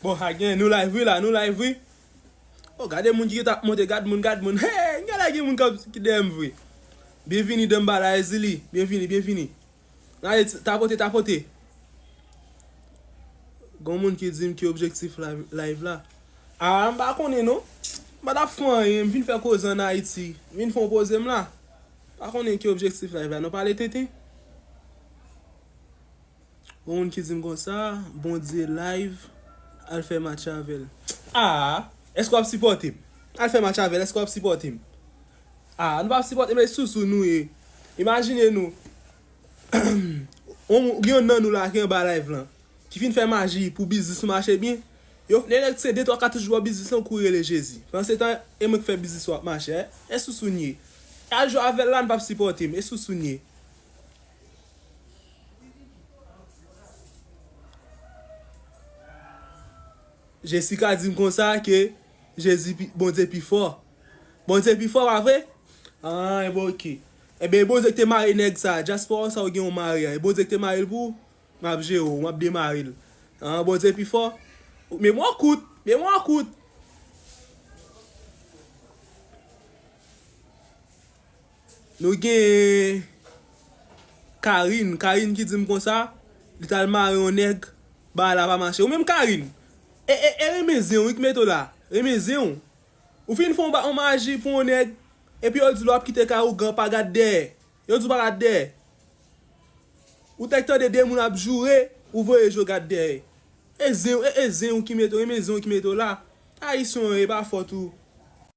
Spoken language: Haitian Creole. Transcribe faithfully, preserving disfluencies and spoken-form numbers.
Bon, a gen, nou live wi la, nou live wi. Oh, gade moun ki t ap monte, gad moun, gad moun. Hey, gade gen moun k ap ki dèyè m vre. Byenvini Damba la, Ezili. Byenvini, byenvini. Gade, tapote, tapote. Gon moun ki di m ki objektif live, live la. Ah, m pa konnen non. M pa t ap fè anyen, m vin fè koze ann Ayiti. M vin fè yon poze m la. Pa konnen ki objektif live la. Nou pale tenten. Yon moun ki di m konsa, Bondye live, al fè match avè l. Ah, èske w ap sipòte m? Al fè match avè l, èske w ap sipòte m? Ah, nou p ap sipòte m, e sousou nou ye. Imajine nou, yon, gen yon nan nou la ki anba live lan, ki fin fè maji pou biznis nou mache byen. Yo, lè nèg se de twa katouch bò biznis lan, ou kouri rele Jezi. Pandan se tan, e mwen k fè biznis ou ap mache, e, e sousou n ye. Al jwe avè l la, nou p ap sipòte m, e sousou n ye. Jessica di m konsa ke Jezi pi, Bondye pi fò. Bondye pi fò, pa vre? Ah, enben oke. Enben, Bondye ki te mare nèg sa. Dyaspora sa ou gen yon mari a. E Bondye ki te mare l pou ou? M ap jere w, m ap demare l. Ah, Bondye pi fò. Memwa kout, memwa kout. Nou gen Karine. Karine ki di m konsa, li t al mare yon nèg, bagay la pa mache. Ou menm Karine, e, e, e renmen zen w wi ki mete w la. Renmen zen w. Ou fin fè yon ba-, yon maji pou yon nèg, epi yo di l w ap kite kay ou gran pa gad dèyè. Yo di w pa gad dèyè. Ou t tande de moun ap joure, ou voye je w gad dèyè. E zen, e, e zen ou ki mete, renmen zen ou ki mete w la. Ayisyen w ye, e pa fòt ou.